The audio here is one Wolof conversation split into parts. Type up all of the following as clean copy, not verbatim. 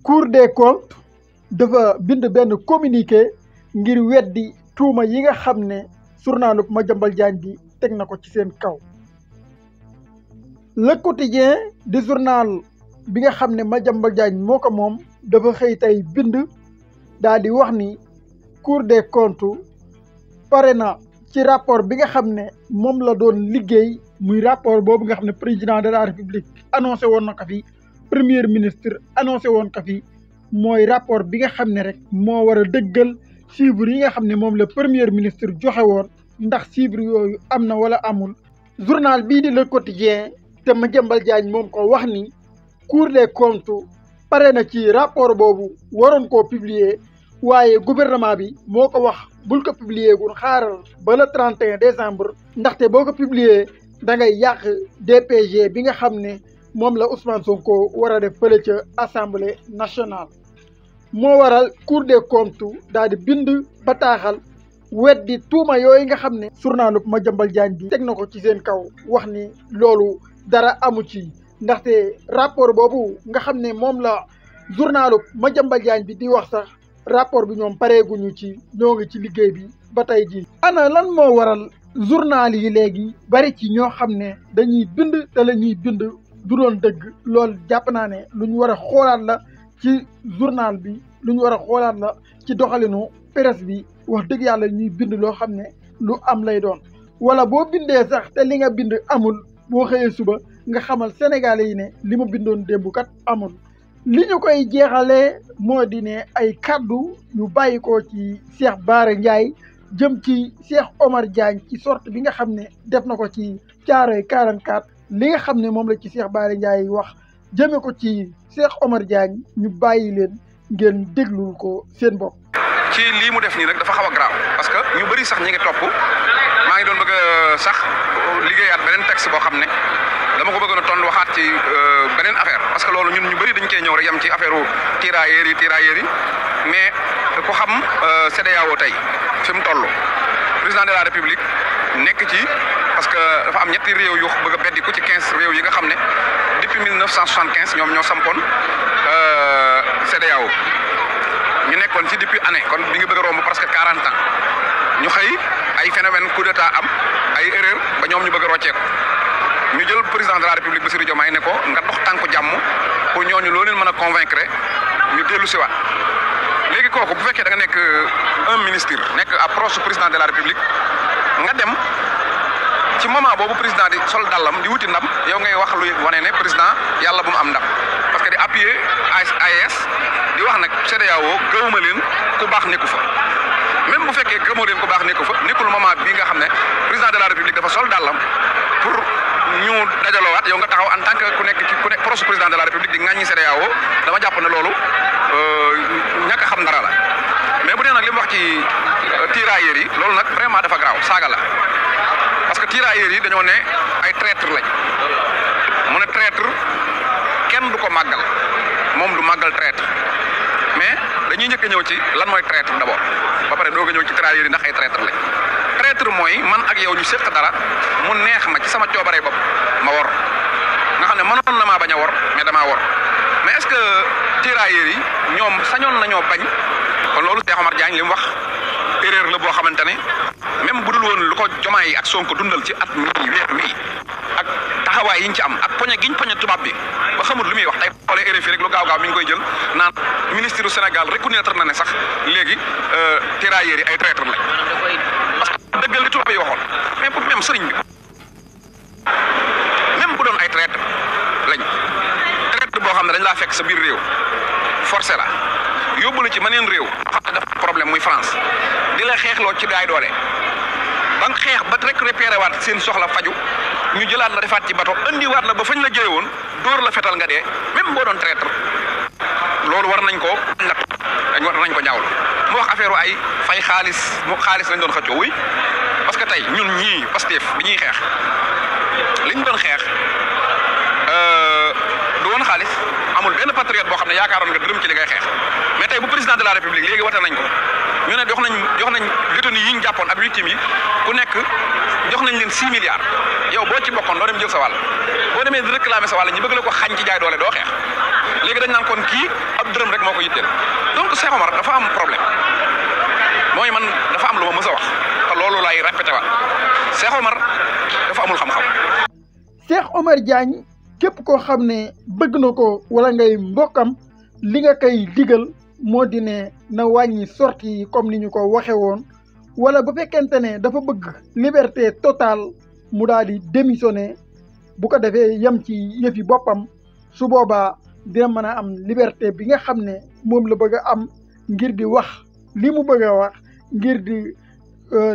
Cour des comptes dafa bind benn communiqué ngir weddi tuuma yi nga xam ne journalu Madiambal Diagne bi teg na ko ci seen kaw. Le Quotidien di journal bi nga xam ne Madiambal Diagne moo ko moom dafa xëy tey bind daal di wax ni Cour des comptes pare na ci rapport bi nga xam ne moom la doon liggéey muy rapport boobu nga xam ne président de la république annoncé woon na ko fi premier ministre annoncé woon ko fi mooy rapport bi nga xam ne rek moo war a dëggal chiffres yi nga xam ne moom la premier ministre joxe woon ndax chiffres yooyu am na wala amul. journal bii di Le Quotidien te Madiambal Diagne moom ko wax ni Cour des comptes pare na ci rapport boobu waroon koo publier waaye gouvernement bi moo ko wax bul ko publier gun xaaral ba le 31 décembre ndaxte boo ko publier da ngay yàq DPG bi nga xam ne moom la Ousmane Sonko war a def fële ca assemblée nationale. moo waral Cour des comptes daal di bind bataaxal weddi tuuma yooyu nga xam ne journalu Madiambal Diagne bi teg na ko ci seen kaw wax ni loolu dara amu ci ndaxte rapport boobu nga xam ne moom la journalu Madiambal Diagne bi di wax sax rapport bi ñoom pareeguñu ci ñoo ngi ci liggéey bi ba tey jii. ana lan moo waral journal yi léegi bari ci ñoo xam ne dañuy bind te la ñuy bind du doon dëgg loolu jàpp naa ne lu ñu war a xoolaat la ci journal bi lu ñu war a xoolaat la ci doxalinu presse bi wax dëgg yàlla ñuy bind loo xam ne lu am lay doon wala boo bindee sax te li nga bind amul boo xëyee suba nga xamal sénégalais yi ne li ma bindoon démb kat amul. li ñu koy jeexalee moo di ne ay kaddu yu bàyyi ko ci Cheikh Bara Ndiaye jëm ci Cheikh Omar Diagne ci sorte bi nga xam ne def na ko ci Thiaroye 44 li nga xam ne moom la ci Cheikh Bara Ndiaye wax jëme ko ci Cheikh Omar Diagne ñu bàyyi leen ngeen déglul ko seen bopp. ci lii mu def nii nag dafa xaw a grave parce que ñu bëri sax ñi ngi topp maa ngi doon bëgg a sax liggéeyaat beneen texte boo xam ne dama ko bëggoon a tontu waxaat ci beneen affaire parce que loolu ñun ñu bëri dañ cee ñëw rek yam ci affaire tirailleurs yi mais ku xam CEDEAO tey fi mu toll président de la république nekk ci parce que dafa am ñetti réew yu bëgg a beddi ko ci 15 réew yi nga xam ne depuis 1975 ñoom ñoo sampoon CEDEAO ñu nekkoon ci depuis année kon bi nga bëgg a romb presque 40 ans ñu xëy ay phénomène coup d'état am ay erreur ba ñoom ñu bëgg a rocceeku ñu jël président de la république Bassirou Diomaye ne ko nga dox tànku jàmm pour ñooñu loo leen mën a convaincre ñu dellu si waat léegi kooku bu fekkee da nga nekk un ministre nekk approche président de la république nga dem ci moment boobu président di sol dàllam di wuti ndam yow ngay wax luy wane ne président yàlla bu mu am ndam parce que di appuyer AES di wax nag CEDEAO gëwuma leen ku baax nekku fa même bu fekkee gëmoo leen ku baax nekku fa nekkul moment bii nga xam ne président de la république dafa sol dàllam pour ñu dajaloowaat yow nga taxaw en tant que ku nekk proche président de la république di ŋàññi CEDEAO dama jàpp ne loolu ñàkk a xam dara la mais bu dee nag li mu wax ci tirailleurs yi loolu nag vraiment dafa garaaw saaga la parce que tirailleurs yi dañoo ne ay traître lañ mu ne traître kenn du ko màggal moom du màggal traître mais dañuy njëkk a ñëw ci lan mooy traître d'abord ba pare doog a ñëw ci tirailleurs yi ndax ay traître lañ traître mooy man ak yow ñu séq dara mu neex ma ci sama coobaree bopp ma wor nga xam ne mënoon na maa bañ a wor mais damaa wor mais est-ce que tirailleurs yi ñoom sañoon nañoo bañ kon loolu Cheikh Omar Diagne li mu wax erreur la boo xamante ne même bu dul woon lu ko Diomaye ak Sonko dundal ci at mii weer wii ak taxawaay yi ñu ci am ak poñe giñ poñe tubaab bi ba xamul lu muy wax tey xoolee RFI rek lu gaaw mi ngi koy jël naan ministre du Sénégal reconnaître na ne sax léegi tirailleurs yi ay traître lañ parce que dëggal li tubaab yi waxoon mais pour même sëriñ bi même bu doon ay traître lañ traître boo xam ne dañ laa fekk sa biir réew forcé la yóbbu la ci meneen réew xam ne dafa problème muy France di la xeexloo ci daay doole ba nga xeex ba rek repéré waat seen soxla faju ñu jëlaat la defaat ci bato indiwaat la ba fañ la jëlee woon dóor la fetal nga dee même boo doon traître loolu war nañ ko war nañ ko ñaawlu mu wax affaire ay fay xaalis lañ doon xëccoo wuy parce que tey ñun ñii Pastef bi ñuy xeex liñ doon xeex du woon xaalis amul benn patriote boo xam ne yaakaaroon nga dërëm ci li ngay xeex mais tey bu président de la république léegi wate nañ ko ñu ne jox nañ détenus yi ñu jàppoon ak victimes yi ku nekk jox nañ leen 6 milliards yow boo ci bokkoon doo dem jël sa wàll boo demee di réclamer sa wàll ñu bëgg la ko xañ ci jaay doole doo xeex léegi dañ naan kon kii ab dërëm rek moo ko yitteel donc Cheikh Omar dafa am problème mooy man dafa am lu ma mës a wax te loolu laay répété waat Cheikh Omar dafa amul xam-xam. Cheikh Omar Diagne képp koo xam ne bëgg na ko wala ngay mbokkam li nga koy digal moo di ne na wàññi sortie yi comme ni ñu ko waxe woon wala bu fekkente ne dafa bëgg liberté totale mu daal di démissionner bu ko defee yem ci yëfi boppam su boobaa dina mën a am liberté bi nga xam ne moom la bëgg a am ngir di wax li mu bëgg a wax ngir di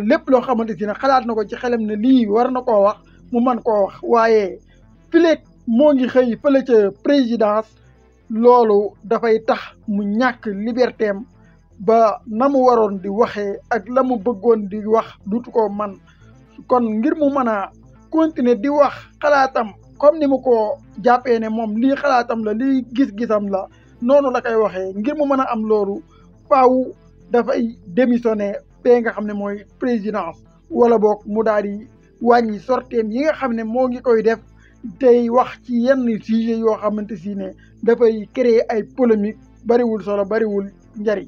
lépp loo xamante si ne xalaat na ko ci xelam ne lii war na koo wax mu mën koo wax waaye fileeg moo ngi xëy fële ca présidence loolu dafay tax mu ñàkk liberté am ba na mu waroon di waxee ak la mu bëggoon di wax dutu ko man kon ngir mu mën a continuer di wax xalaatam comme ni mu ko jàppee ne moom lii xalaatam la lii gis-gisam la noonu la koy waxee ngir mu mën a am loolu faaw dafay démissionner te nga xam ne mooy présidence wala boog mu daal di wàññi sorteem yi nga xam ne moo ngi koy def tey wax ci yenn sujet yoo xamante si ne dafay créer ay polémique bariwul solo bariwul njariñ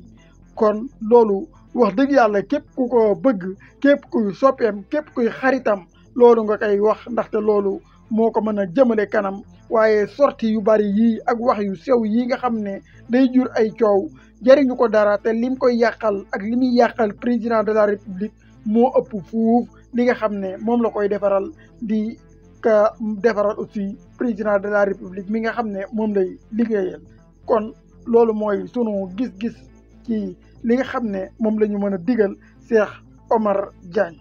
kon loolu wax dëgg yàlla képp ku ko bëgg képp kuy soppeem képp kuy xaritam loolu nga koy wax ndaxte loolu moo ko mën a jëmale kanam waaye sorti yu bari yii ak wax yu sew yi nga xam ne day jur ay coow jariñu ko dara te lim koy yàqal ak li muy yàqal président de la république moo ëpp fuuf li nga xam ne moom la koy defaral di ka defaral aussi président de la république mi nga xam ne moom lay liggéeyal kon loolu mooy sunu gis-gis ci li nga xam ne moom la ñu mën a digal Cheikh Omar Diagne